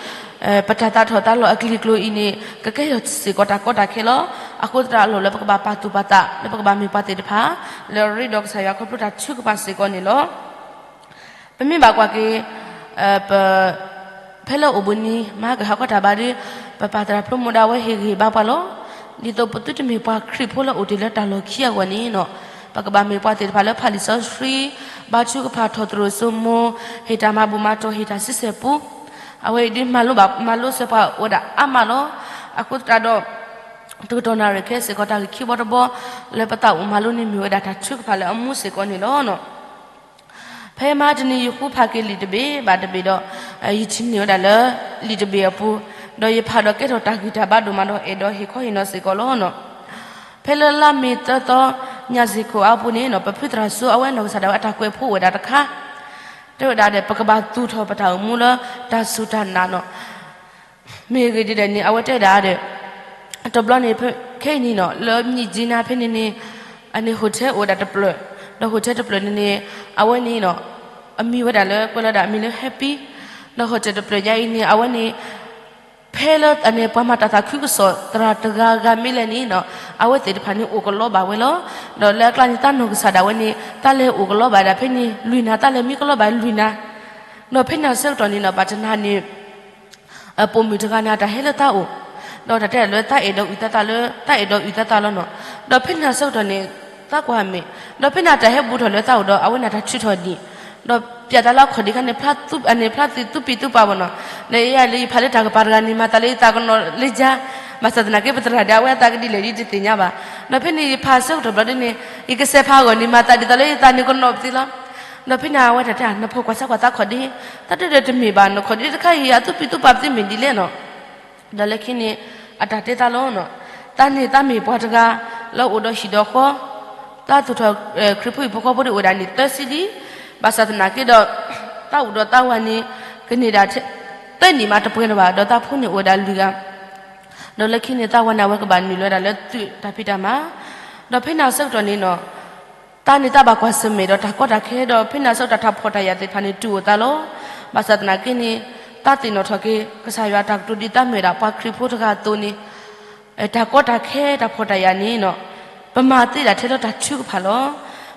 ပတၢ်သးထီၣ်သးလီၤအကလံၤကျိၤအံၤန့ၣ် ကကဲထီၣ်စ့ၢ်ကီးတၢ်ကီတၢ်ခဲလီၤ. အဃိသတးအလီၢ်လၢပကဘၣ်ပာ်သူၣ်ပာ်သး လၢပကဘၣ်မ့ၢ်ပှၤသ့ၣ်တဖၣ် လၢအရ့ဒီးကစၢ်ယွၤခီဖျိတၢ်ထုကဖၣ်စ့ၢ်ကီးန့ၣ်လီၤ. ပမ့ၢ်ဘၣ်ကွၢ်က့ၤ ပ ဖဲလၢအိၣ်ဘှံးနံၤ မဟါကဟးခီတၢ်ဘါဒီး ပပၢ်သရၣ်ဖျိမိၢ်ဒီးအဝဲဟ့ၣ်ဂံၢ်ဟ့ၣ်ဘါပှၤလီၤ. ဒ်သိးပသုတမ့ၢ်ပှၤခရံာ်ဖိလၢအိၣ်တ့ၢ်လၢတၢ်လီၢ်ခံအဂီၢ်န့ၣ်နီၤ ပကဘၣ်မ့ၢ်ပှၤသ့ၣ်တဖၣ်လၢဖးလံာ်စီဆှံ, ဘါထုကဖၣ် ထီၣ်သရိာ်စိမိၤ, ဟ့ၣ်တၢ်မၤဘူၣ်မၤတီၢ် ဟ့ၣ်တၢ်ဆံဆဲၣ်ပူ, အဝဲအံၤဒ်မၤလိဘၣ်မၤလိစၢၤပှၤအိၣ်ဝဲဒၣ်အါမးလီၤ. အဃိသတးဒီး တကတီၢ်နၣ်ရံၣ်ခဲစ့ၢ်ကီး တၢ်ဂ့ၢ်ခံဘီတဘီ လၢပသးအိၣ်မၤလိန့ၣ်မ့ၢ်ဝဲဒၣ်တၢ်ထုကဖၣ်လၢအမူစ့ၢ်ကီးန့ၣ်လီၤ. ဖဲမဟါတနံၤ ယဃုဖးက့ၤလံာ်တဘ့ၣ်ဘၣ်တဘ့ၣ်ဒီး ယထံၣ်န့ၢ်ဝဲဒၣ်လၢ လံာ်တဘ့ၣ်အပူၤ, ဒီးယဖးဒီးကဲထီၣ်တၢ်ဂံၢ်တၢ်ဘါဒိၣ်မးဒီး အဲၣ်ဒိးဟ့ၣ်ခီဟ့ၣ်နီၤစ့ၢ်ကီးလီၤ. ဖဲလၢလါမ့ၤသၢသီ ညါစ့ၢ်ခိၣ်အါပူၤန့ၣ်နီၤ ပဖုသရၣ်စိ အဝဲနီၢ်ကစၢ်ဒၣ်ဝဲအတၢ်ကွဲးဖိအိၣ်ဝဲဒၣ်တခါ တဲဝဲဒၣ်ဒီး ပကဘၣ်သူၣ်ထီၣ်ပတၢ်အိၣ်မူလၢတၢ်စူၢ်တၢ်နာ်နီၤ မ့ၢ်အဂ့ၢ်ဒ်လဲၣ်န့ၣ် အဝဲတဲဒၣ်ဒီး တဘျီန့ၣ် ခဲအံၤန့ၣ်နီၤ လၢမြစ်ကြီးနားဖဲန့ၣ်န့ၣ် အန့ၣ် hotel အိၣ်ဝဲဒၣ်တဖျၢၣ်, ဒီး hotel တဖျၢၣ်န့ၣ်န့ၣ် အဝဲန့ၣ်နီၤ အမံၤဝဲဒၣ်လၢကွဲးလီၤဒၣ်အမံၤလၢ Happy, ဒီး hotel တဖျၢၣ်ညါအံၤန့ၣ် အဝဲန့ၣ် ဖဲလၢအန့ၣ် ပှၤမၤတၢ်သးခုကစီၣ်သရၣ်တဂၤဂၤမ့ၢ်လဲၣ်န့ၣ်နီၤ အဝဲသ့ၣ်တဖၣ်န့ၣ်အိၣ်ကလီဘၣ်ဝဲလီၤ. ဒီးလၢအကျါန့ၣ် တၢ်နီၢ်ကစၢ်ဒၣ်ဝဲန့ၣ် တၢ်လဲၤအိၣ်ကလီဘၣ်ဒၣ်ဖဲန့ၣ်လွံၢ်နၤ တၢ်လဲၤမံကလီဘၣ်လွံၢ်နၤ ဒီးဖဲန့ၣ်အဆၢကတီၢ်န့ၣ်နီၤ ဘၣ်တနၤန့ၣ် ပိာ်မုၣ်တဂၤန့ၣ် အတၢ်ဟဲလၢသးအိၣ်, ဒီးတၢ်တဲဒၣ်လၢသးအဲၣ်ဒိးအုၣ်သးသးလၢ သးအဲၣ်ဒိးအုၣ်သးသးလီၤနီၤ. ဒီးဖဲန့ၣ်အဆၢကတီၢ်န့ၣ် သးကွၢ်မဲာ်, ဒီးဖဲန့ၣ်အတၢ်ဟဲဘူးထီၣ်လၢသးအိၣ်ဒီး အဝဲန့ၣ်တၢ်ထုးထီၣ်ဒံး, ဒီးပၠးသးလၢအခီၣ်ဒံးခါန့ၣ် ဖျါသးန့ၣ် ဖျါသးသူပံၤသူပာ်ဘၣ်နီၤ. ဒီးယဲယၤလၢယဖးလၢတၢ်ကပၤတဂၤန့ၣ် မၤသးလၢယသးကနီၤလၢယါ, ဘၣ်ဆၣ်သနာ်က့ပသရၣ်ဒီး အဝဲအသးကဒ်လဲၣ်ဒ်တသ့ၣ်ညါဘၣ်. ဒီးဖဲန့ၣ်ယဖးဆၢကတီၢ်ဘျီဒ်န့ၣ် ယကစဲးဖးအဂီၢ်န့ၣ် မၤသးဒ်သိးလၢယသးန့ၣ်ကနီၤပသ့လီၤ. ဒီးဖဲန့ၣ်အဝဲတၢ်တဲ နဖိခွါစၢ်ကွၢ်သးခီၣ်ဒ့, တၢ်တဲဒီးတမ့ၢ်ဘၣ်နီၤ ခီၣ်ဒ့တခါအံၤ အသူပံၤသူပာ်ပသ့မ့ၢ်ဒ်လဲၣ်နီၤ. ဒီးလၢခံန့ၣ် အတၢ်တဲသးလီၤနီၤ. သးန့ၣ်သးမ့ၢ်ပှၤတဂၤ လၢအိၣ်ဒီးဟံၣ်ဒီးဃီ, သးသူၣ်ထီၣ် ခရံာ်ဖိဟံၣ်ဖိဃီဖိဒ်အိၣ်ဝဲဒၣ်န့ၣ်သၢဆံလံ. ဘၣ်ဆၣ်သနာ်က့ဒီး သးအိၣ်ဒီးသးဝၤန့ၣ် ကန့ၢ်ဒၣ်သၢနံၣ်မးတပှဲၤလၢၤဘၣ်, ဒီးသးဖိန့ၣ်အိၣ်ဝဲဒၣ်လွံၢ်ဂၤ ဒီးလၢခံန့ၣ်သးဝဲန့ၣ် အဝဲကဘၣ်နုာ်လီၤဝဲဒၣ်လၢသုးတၢ်ဖံးတၢ်မၤ, ဒီးဖဲန့ၣ်အဆၢကတီၢ်န့ၣ်နီၤ, တၢ်န့ၣ်တၢ်ဘၣ်ကွၢ်ဆၢၣ်မဲာ်ဒီးတၢ်ကီတၢ်ခဲ ဒီးဖဲန့ၣ်အဆၢကတီၢ်တၢ်ဖှီၣ်တၢ်ယာ်သ့ၣ်တဖၣ်န့ၣ် တူၢ်အိၣ်သးလီၤ. ဘၣ်ဆၣ်သနာ်က့န့ၣ်, သးသ့ၣ်နီၣ်ထီၣ်က့ၤ ကစၢ်ယွၤတၢ်ကတိၤဒ်သးမ့ၢ်ဝဲဒၣ်ပှၤခရံာ်ဖိတဂၤအသိးန့ၣ်, တၢ်ကီတၢ်ခဲတၢ်ဖှီၣ်တၢ်ယာ်န့ၣ်နီၤ, ပမၤသ့ဒၣ်ထဲလၢတၢ်ထုကဖၣ်လီၤ.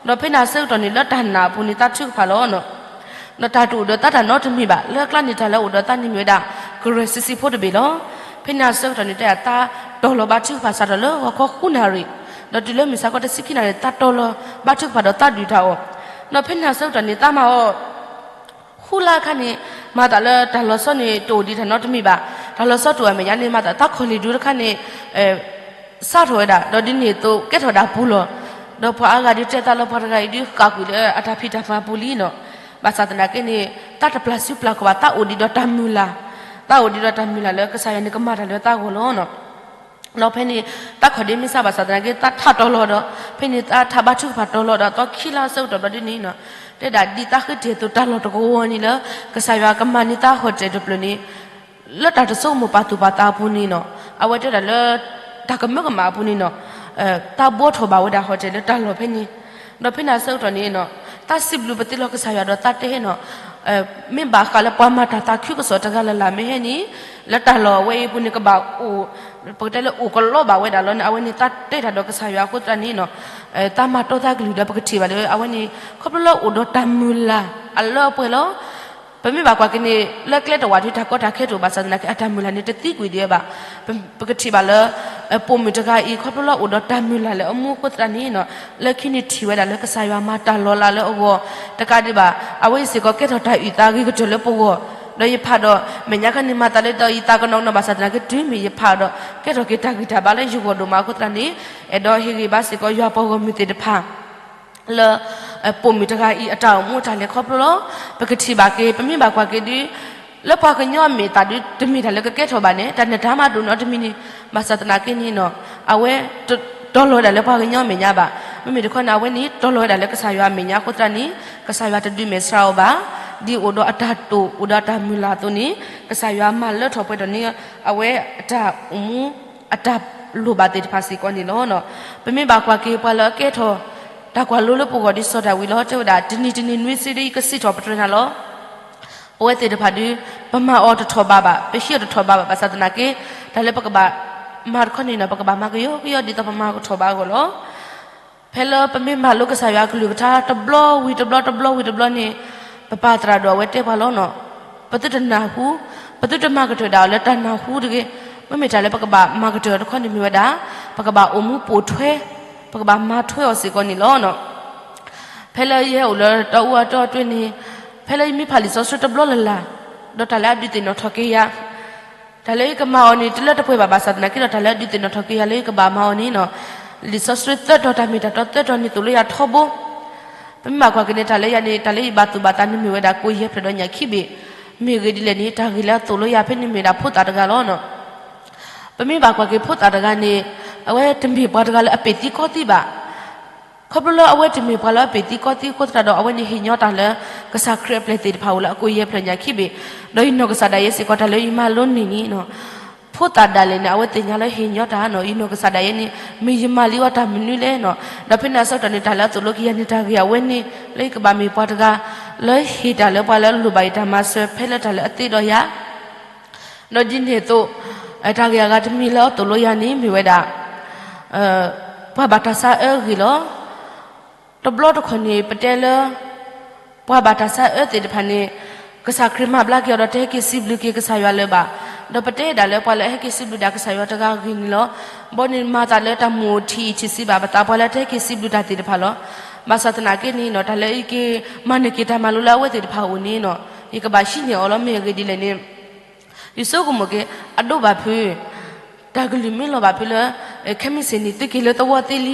ဒီးဖဲန့ၣ်အဆၢကတီၢ်န့ၣ် လၢတၢ်နာ်အပူၤန့ၣ် သးထုကဖၣ်လီၤနီၤ. ဒီးတၢ်တအိၣ်ဒီးသးတၢ်နီတမံၤဘၣ်. လၢအကျါန့ၣ် တၢ်လၢအအိၣ်ဒီးသးန့ၣ်မ့ၢ်ဝဲဒၣ် ကရၢၢ်စံစံဖိတဘ့ၣ်လီၤ. ဖဲန့ၣ်အဆၢကတီၢ်န့ၣ် တဲသးတီၢ်လီၤဘါထုကဖၣ်စးထီၣ်လၢဂီၤခီဃုနၣ်ရံၣ်, ဒီးတုၤလၢမုၢ်ဆါခီတဆံခံနၣ်ရံၣ် သးတီၢ်လီၤဘါထုကဖၣ်ဒီးသးဒုၣ်တၢ်အီၣ်. ဒီးဖဲန့ၣ်အဆၢကတီၢ်န့ၣ် သးမၤအီၤ ဃုလါအခါန့ၣ်, မၤသးလၢတၢ်လီၤဆီန့ၣ် တအိၣ်ဒံးတၢ်နီတမံၤဘၣ်. တၢ်လီၤဆီတအိၣ်အမဲာ်ညါန့ၣ် မၤသးသးခီၣ်လ့ၣ်ဒူတခါန့ၣ် စးထီၣ်ဝဲဒၣ်, ဒီးဒ်န့ၣ်အသိးကဲထီၣ်ဒၣ်ပူၤလီၤ. ဒီးပှၤအါဂၤဒုးတဲသးလၢပှၤတဂၤအံၤဒုးဃၣ်ကွံာ်လၢအတၢ်ဖံးတၢ်မၤပူၤလံနီၤ. ဘၣ်ဆၣ်သနာ်က့န့ၣ်, သးတပျၢ်စုပျၢ်ကီၢ်ဘၣ်, သးအိၣ်ဒံးဒီးတၢ်မုၢ်လၢ်, သးအိၣ်ဒံးဒီးတၢ်မုၢ်လၢ်လၢကစၢ်ယွၤန့ၣ်ကမၤတၢ်လၢသးဂီၢ်လီၤနီၤ. ဒီးဖဲန့ၣ်, တၢ်ခီၣ်ဒ့မ့ၢ်စးဘၣ်ဆၣ်သနာ်က့ သးထးတီၢ်လီၤဒီး, ဖဲန့ၣ်သးထးဘါထုကဖၣ်တီၢ်လီၤဒီး သီခံလါအဆၢကတီၢ်ဘျီဒ်န့ၣ်နီၤ, တဲဒၣ်ဒ်သးဃ့တ့ၢ်အသိးတၢ်လီၢ်တကဝီၤန့ၣ်လၢ ကစၢ်ယွၤကမၤန့ၢ်သးဟီၣ်တဲၣ်တဖျၢၣ်န့ၣ်, လၢတၢ်တဆိကမိၣ်ပာ်သူၣ်ပာ်သးအပူၤန့ၣ်နီၤ, အဝဲတဲဒၣ်လၢ တၢ်ကမၢကမၣ်အပူၤန့ၣ်နီၤ, သးဘှီထီၣ်ဘၣ်ဝဲဒၣ်ဟီၣ်တဲၣ်လၢတၢ်လီၢ်ဖဲန့ၣ်. ဒီးဖဲန့ၣ်အဆၢကတီၢ်န့ၣ်နီၤ, သးစံးဘျုးပသ့လီၤကစၢ်ယွၤဒီးသးတဲနီၤ, မ့ၢ်ဘၣ်ဃးလၢပှၤမၤတၢ်သးခုကစီၣ်တဂၤလၢ်လၢ်မ့ၢ်ဟဲန့ၣ်, လၢတၢ်လီၢ်အဝဲအံၤအပူၤန့ၣ် ကဘၣ်အိၣ်, ပကတဲလၢအိၣ်ကလီဘၣ်ဝဲဒၣ်လီၤန့ၣ် အဝဲန့ၣ်သးတဲတၢ်ဒီးကစၢ်ယွၤအဃိသတးန့ၣ်နီၤ, သးမၤတီသးကလုၢ်ဒီးပကထံၣ်ဘၣ်လၢအဝဲန့ၣ် ခီဖျိလၢအိၣ်ဒီးတၢ်မုၢ်လၢ်အလၢအပှဲၤလီၤ. ပမ့ၢ်ဘၣ်ကွၢ်က့ၤန့ၣ် လၢကျဲတဝာ်ဒုးတၢ်ကီတၢ်ခဲတအိၣ်ဘၣ်ဆၣ်သနာ်က့ အတၢ်မုၢ်လၢ်န့ၣ် တသံကွံာ်ဒံးဝဲဘၣ်. ပကထံၣ်ဘၣ်လၢ ပိာ်မုၣ်တဂၤအံၤ ခီဖျိလၢအိၣ်ဒီးတၢ်မုၢ်လၢ်လၢအမူအဃိသတးန့ၣ်နီၤ, လၢခံန့ၣ်ထံၣ်ဝဲဒၣ်လၢကစၢ်ယွၤမၤတၢ်လီၤလးလၢအဂီၢ်, တကးဒံးဘၣ် အဝဲအံၤစ့ၢ်ကီးကဲထီၣ်တၢ်အုၣ်သးဂ့ၤကတၢၢ်လၢပဂီၢ်, ဒီးယဖးဒီး မဲာ်ညါခါန့ၣ်မၤသးလၢဒီးယသးကနီၤကနီၤဘၣ်ဆၣ်သနာ်က့ တုၤမ့ၢ်ယဖးဒီး ကဲထီၣ်က့ၤတၢ်ဂံၢ်တၢ်ဘါလၢယဂီၢ်ဒိၣ်မးအဃိသတးန့ၣ်, အဲၣ်ဒိးဟ့ၣ်ဂံၢ်ဘါစ့ၢ်ကီးယွၤပှၤဂီၢ်မုၢ်သ့ၣ်တဖၣ် လၢ ပိာ်မုၣ်တဂၤအံၤအတၢ်အိၣ်မူအတၢ်လဲၤခီဖျိလီၤ. ပကထံၣ်ဘၣ်က့ၤ ပမ့ၢ်ဘၣ်ကွၢ်က့ၤဒုး လၢပှၤကညီအမဲာ်သးဒုး တမ့ၢ်တၢ်လၢကကဲထီၣ်ဘၣ်န့ၣ် တၢ်နၢ်တၢ်မၤဒိၣ်နီတမံၤန့ၣ်, ဘၣ်ဆၣ်သနာ်က့န့ၣ်နီၤ, အဝဲ တီၤလီၤဝဲဒၣ်လၢပှၤကညီအမဲာ်ညါဘၣ်. မ့မ့ၢ်တခီန့ၣ် အဝဲန့ၣ် တီၤလီၤဝဲဒၣ်လၢကစၢ်ယွၤအမဲာ်ညါအဃိသတးန့ၣ် ကစၢ်ယွၤတဒုးမဲာ်ဆှးအီၤဘၣ်. ဒ်အိၣ်ဒီးအတၢ်တိာ် အိၣ်ဒီးအတၢ်မုၢ်လၢ်အသိးန့ၣ် ကစၢ်ယွၤမၤလၢထီၣ်ပှဲၤထီၣ်န့ၢ် အဝဲအတၢ်အိၣ်မူ အတၢ်လိၣ်ဘၣ်သ့ၣ်တဖၣ်စ့ၢ်ကီးန့ၣ်လီၤ. ပမ့ၢ်ဘၣ်ကွၢ်က့ၤပှၤလၢအကဲထီၣ် တၢ်ကွၢ်လိလၢပဂီၢ်ဒ်စီၤဒၤဝံးလီၤ. တဲဝဲဒၣ် တနံၤတနံၤနွံဆံဒ်အံၤ ကစံးထီၣ်ပတြၢၤနၤလီၤ. ပဝဲသ့ၣ်တဖၣ်ဒုး ပမၤအီၤတထီၣ်ဘးဘၣ်, ပဟံးအီၤတထီၣ်ဘးဘၣ်, ဘၣ်ဆၣ်သနာ်က့ တၢ်လၢပကဘၣ်မၤတခီန့ၣ်နီၤ ပကဘၣ်မၤကယီကယီဒ်သိးပမၤကထီၣ်ဘးအဂီၢ်လီၤ. ဖဲလၢပမ့ၢ်မၤလိကစၢ်ယွၤအကလုၢ်ကထါ တဘျီဝံၤတဘျီ တဘျီဝံၤတဘျီန့ၣ် ပပၢ်သရၣ်ဒိၣ်အဝဲတဲပှၤလီၤနီၤ, ပသုတနၢ်ဟူ, ပသုတမၤကတၢၢ်ဒၣ်အီၤလၢတၢ်နၢ်ဟူတဂ့ၤ. မ့မ့ၢ်တၢ်လၢပကဘၣ်မၤကတၢၢ်အီၤတခီန့ၣ်မ့ၢ်ဝဲဒၣ် ပကဘၣ်အိၣ်မူပိာ်ထွဲ, ပကဘၣ်မၤထွဲအီၤစ့ၢ်ကီးန့ၣ်လီၤ. ဖဲလၢယဟဲအိၣ်လၢတၢ်အူအတီအတ့ၢ်န့ၣ်, ဖဲလၢယမ့ၢ်ဖးလံာ်စီဆှံတဘျီလၢ်လၢ်, ဒီးတၢ်လၢအဒုးသ့ၣ်နီၣ်ထီၣ်က့ၤယၤ တၢ်လၢယကမၤအီၤန့ၣ် တလၢတပှဲၤဘၣ်, ဘၣ်ဆၣ်သနာ်က့ဒီး တၢ်လၢအဒုးသ့ၣ်နီၣ်ထီၣ်က့ၤယၤလၢယကဘၣ်မၤအီၤန့ၣ်နီၤ, လံာ်စီဆှံသၢတီၤ တၢ်မ့ၢ်တၢ်တီသၢတီၤန့ၣ်သိၣ်လိယၤထီဘိ. ပမ့ၢ်ဘၣ်ကွၢ်က့ၤန့ၣ် တၢ်လၢယၤန့ၣ် တၢ်လၢယဘၣ်သူၣ်ဘၣ်သးန့ၣ်မ့ၢ်ဝဲဒၣ် ကိၣ်ယဲၢ်ဖျၢၣ်ဒီးညၣ်ခံဘ့ၣ်. မ့ၢ်ဂ့ၢ်ဒ်လဲၣ်န့ၣ် တၢ်ဂ့ၢ်လၢအသိၣ်လိယၤဖဲန့ၣ်မ့ၢ်ဝဲဒၣ်ဖိသၣ်တဂၤလီၤနီၤ. ပမ့ၢ်ဘၣ်ကွၢ်က့ၤဖိသၣ်တဂၤန့ၣ် အဝဲတမ့ၢ်ပှၤတဂၤလၢအပ့ၢ်သံကီသံဘၣ်. ခီဖျိလၢအဝဲတမ့ၢ်ပှၤလၢအပ့ၢ်သံကီသံအဃိသတးဒီး အဝဲန့ၣ်ဟ့ၣ်ညီတၢ်လၢ ကစၢ်ခရံာ်အပျဲၢ်သ့ၣ်တဖၣ်အိၣ်လၢအကိၣ်ယဲၢ်ဖျၢၣ်ညၣ်ခံဘ့ၣ်. ဒီးယနီၢ်ကစၢ်ဒၣ်ယဲစ့ၢ်ကီး တၢ်လၢယမၤလိန့ၢ်န့ၣ်နီၤ, ဖိသၣ်ဒၣ်လဲာ်န့ၣ် အဝဲသ့ၣ်ညါလၢဟ့ၣ်ညီတၢ်နီၤ, ယနီၢ်ကစၢ်ဒၣ်ယဲန့ၣ် မ့ၢ်ယမၤလံအီၤတၢ်မနုၤလဲၣ်နီၤ. ဒီးဖဲန့ၣ်အဆၢကတီၢ်န့ၣ် တၢ်လၢအသိၣ်လိက့ၤယၤန့ၣ် တၢ်ဂ့ၢ်အဝဲန့ၣ် လၢယကဘၣ်မ့ၢ်ပှၤတဂၤ လၢဟ့ၣ်တၢ်လၢပှၤလၢအလိၣ်ဘၣ်ယတၢ်မၤစၢၤ ဖဲလၢတၢ်လၢအသ့ဒီးယၤ ဒီးဒ်န့ၣ်အသိး တၢ်ဂ့ၢ်အဂၤတမံၤလၢအသိၣ်လိယၤန့ၣ် မ့ၢ်ဝဲဒၣ် ပှၤဘၣ်တၢ်ဆါအၢအဂ့ၢ်လီၤ. တဘျီတခီၣ်န့ၣ် ပတဲလၢ ပှၤဘၣ်တၢ်ဆါအၢသ့ၣ်တဖၣ်န့ၣ် ကစၢ်ခရံာ်မၤဘျါက့ၤအီၤဒီး တဟဲက့ၤစံးဘျုးက့ၤကစၢ်ယွၤလၢၤဘၣ်. ဒီးပတဲဒၣ်လၢပှၤလၢအဟဲက့ၤစံးဘျုးဒၣ်ကစၢ်ယွၤတဂၤအဂ့ၢ်န့ၣ်လီၤ. ဘီန့ၣ်မၤသးလၢတၢ်မိၣ်ထံၣ်အံၤထံၣ်ဆံးဘၣ်ပသး ပှၤလၢတဟဲက့ၤစံးဘျုးတၢ်သ့ၣ်တဖၣ်လီၤ. ဘၣ်ဆၣ်သနာ်က့န့ၣ်နီၤ တၢ်လၢယက့ၤမၤန့ၢ်က့ၤတၢ်မၤလိလၢအဝဲသ့ၣ်တဖၣ်အအိၣ်န့ၣ်နီၤ ယကဘၣ်ဟံးန့ၢ်အီၤလီၤ. မ့ၢ်အဂ့ၢ်ဒ်လဲၣ်န့ၣ် ယဆိကမိၣ်က့ၤ အဒိၣ်ဘၣ်ဖုး တၢ်ကလုၢ်မ့ၢ်လီၤဘၣ်ဖုးလၢ ခဲမုၢ်ဆ့ၣ်န့ၣ် သုက့ၤလၢသဝီသ့လံ.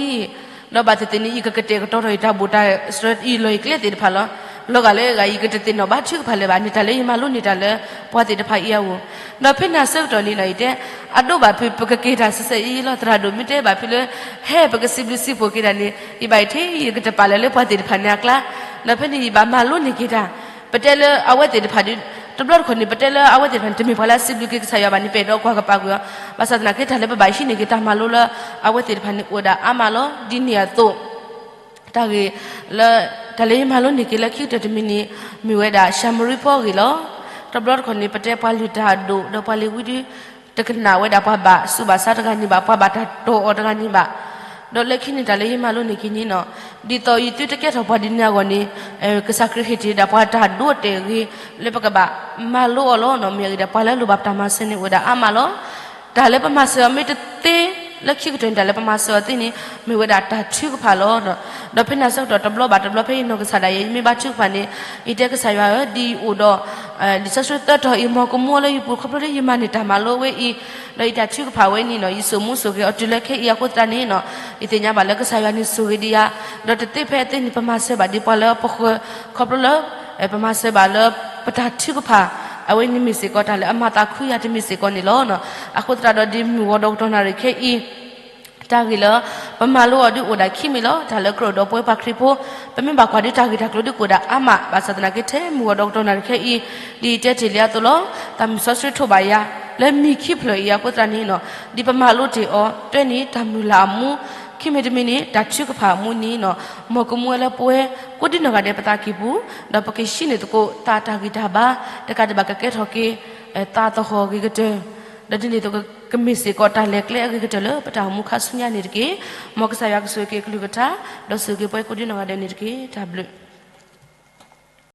ဒီးဘၣ်သ့ၣ်သ့ၣ်န့ၣ် ယကကတဲာ်ကတီၤထီၣ်ယတၢ်ဘူၣ်တၢ်စၢၤ ယလီၢ်ယကျဲသ့ၣ်တဖၣ်လီၤ. လီၤဂာ်လၢအဂၤ ယကတသ့ၣ်နီၣ်ဘါထုကဖၣ်လၢၤဘၣ်န့ၣ် တၢ်လၢယမၤလိန့ၢ်တၢ်လၢ ပှၤသ့ၣ်တဖၣ်အံၤအဂီၢ်. ဒီးဖဲန့ၣ်အဆၢကတီၢ်န့ၣ်နီၤ ယတဲ အဒိၣ်ဘၣ်ဖုး ပကက့ၤတၢ်စဲးစဲးအံၤလီၤ. သရၣ်ဒိၣ်မ့ၢ်တဲဘၣ်ဖုးလၢ ဟဲပကစံးဘျုးစံးဖှိၣ်က့ၤတၢ်န့ၣ် ယဘၣ်ယထံၣ် ယကတပာ်လၢၤလၢပှၤသ့ၣ်တဖၣ်န့ၣ်အကျါ. ဒီးဖဲန့ၣ်ယဘၣ်မၤလိန့ၢ်က့ၤတၢ် ပတဲလၢအဝဲသ့ၣ်တဖၣ်ဒုး တဘျီတခီၣ်န့ၣ် ပတဲလၢအဝဲသ့ၣ်တဖၣ်န့ၣ် တမ့ၢ်ပှၤလၢအစံးဘျုးက့ၤကစၢ်ယွၤဘၣ်န့ၣ် ပအဲၣ်ဒိးကွၢ်ကပာ်ကွံာ်အီၤ, ဘၣ်ဆၣ်သနာ်က့ တၢ်လၢပဘၣ်ဟံးန့ၢ်က့ၤတၢ်မၤလိလၢအဝဲသ့ၣ်တဖၣ်န့ၣ် အိၣ်ဒၣ်အါမးလီၤ. ဒ်န့ၣ်အသိး တၢ်ဂ့ၢ်လၢ တၢ်လၢယမၤလိန့ၢ်က့ၤလၢခံကတၢၢ်တမံၤန့ၣ် မ့ၢ်ဝဲဒၣ်ၡၤမရံဖီအဂ့ၢ်လီၤ. တဘျီတခီၣ်န့ၣ် ပတဲပှၤလုၢ်တၢ်အဒိၣ် ဒီးပှၤလ့ၤဝံဒု တကနၣ်ဝဲဒၣ်ပှၤဘၣ်ဆူးဘၣ်ဆါတဂၤန့ၣ်ဘၣ်, ပှၤဘၣ်တၢ်တီၢ်အီၤတဂၤန့ၣ်ဘၣ်. ဒီးလၢခံန့ၣ် တၢ်လၢယမၤလိန့ၢ်က့ၤန့ၣ်နီၤ, ဒ်သိးယသုတကဲထီၣ်ပှၤဒ်န့ၣ်အဂီၢ်န့ၣ် ကစၢ်ခရံာ်ဟ့ၣ်တ့ၢ်ဒၣ်ပှၤတၢ်ဒိအတဲာ်အဂ့ၤ လၢပကဘၣ်မၤလိအီၤလီၤနီၤ. မ့ၢ်အဂ့ၢ်ဒၣ် ပှၤလၢအလိၣ်ဘၣ်ပတၢ်မၤစၢၤန့ၣ် အိၣ်ဝဲဒၣ်အါမးလီၤ. တၢ်လၢပမၤစၢၤအီၤမ့ၢ်တသ့ လၢခံကတၢၢ်န့ၣ် တၢ်လၢပမၤစၢၤအီၤသ့န့ၣ် မ့ၢ်ဝဲဒၣ်တၢ်ထုကဖၣ်လီၤ. ဒီးဖဲန့ၣ်ဆၢကတီၢ်တဘျီဘၣ်တဘျီ ဖဲယနီၢ်ကစၢ်ဒၣ်ယဲ ယမ့ၢ်ဘါထုကဖၣ်န့ၣ် ယတဲကစၢ်ယွၤဧၢ, ဒ်ယအိၣ်ဒီး လံာ်စီဆှံသၢတီၤအံၤ မ်ကမူလၢယပူၤ ခီဖျိလၢယမၤန့ၢ်တၢ်မၤလိဝဲအံၤ, ဒီးယတၢ်ထုကဖၣ်ဝဲန့ၣ်နီၤ ယစိာ်မူစိာ်ဂဲၤအီၤတုၤလၢခဲအံၤအဃိသတးန့ၣ်နီၤ, ယသ့ၣ်ညါဘၣ်လၢကစၢ်ယွၤန့ၣ်ဆိၣ်ဂ့ၤဒံးယၤ, ဒီးတသ့ဖဲအသ့န့ၣ် ပမၤစၢၤဘၣ်ဒ်ပှၤလၢပဃၢၤ ခီဖျိလၢ ပမၤစၢၤဘၣ်လၢ ပတၢ်ထုကဖၣ် အဝဲန့ၣ်မ့ၢ်စ့ၢ်ကီးတၢ်လၢအမၤသးခုယၤတမံၤစ့ၢ်ကီးန့ၣ်လီၤ. အဃိသတးဒီးဒ်မုၢ်ဂီၤဒီးကတီၢ်နၣ်ရံၣ်ခဲအံၤ တၢ်ဂ့ၢ်လၢ ပမၤလိအီၤဒုးအိၣ်ဒၣ်ခံမံၤလီၤ. တၢ်လၢကြၢးဒီးပဝဲပှၤခရံာ်ဖိ ပမ့ၢ်ဘၣ်ကွၢ်ဒုးတၢ်ဂ့ၢ်တၢ်ကျိၤဒုးကအိၣ်ဒၣ်အါမး, ဘၣ်ဆၣ်သနာ်က့ထဲမုၢ်ဂီၤဒီးကတီၢ်နၣ်ရံၣ်ခဲအံၤ ဒ်ယတဲတ့ၢ်လံအသိးလီၤ. တၢ်မုၢ်စီဆှံထိးဘၣ်ယၤ လၢမံၤခံဖျၢၣ်အံၤအဃိသတးန့ၣ်နီၤ, ဒ်ပမၤလိတ့ၢ်အီၤ တွဲန့ၣ် တၢ်မုၢ်လၢ်အမူ, ခံမံၤတမံၤန့ၣ် တၢ်ထုကဖၣ်အမူန့ၣ်နီၤ, မ်ကမူဝဲလၢပဝဲ ကိးဒံနီၢ်ဂၤဒဲးပသးကံၢ်ပူၤ, ဒီးပကဟံးန့ၢ်သကိးသးတၢ်ဂံၢ်တၢ်ဘါ တကးဒံးဘၣ်ကကဲထီၣ်က့ၤ သးသဟီၣ်အဂ့ၤကတၢၢ်, ဒီးဒ်န့ၣ်အသိးကမ့ၢ်စ့ၢ်ကီးတၢ်လဲၤကျဲအဂ့ၤကတၢၢ်လၢပတၢ်အိၣ်မူခါဆူညါန့ၣ်တက့ၢ်. မ်ကစၢ်ယွၤကဆိၣ်ဂ့ၤက့ၤအကလုၢ်ကထါ, ဒီးဆိၣ်ဂ့ၤက့ၤပဝဲကိးဒံနီၢ်ဂၤဒဲးန့ၣ်တက့ၢ်. တၢ်ဘျုး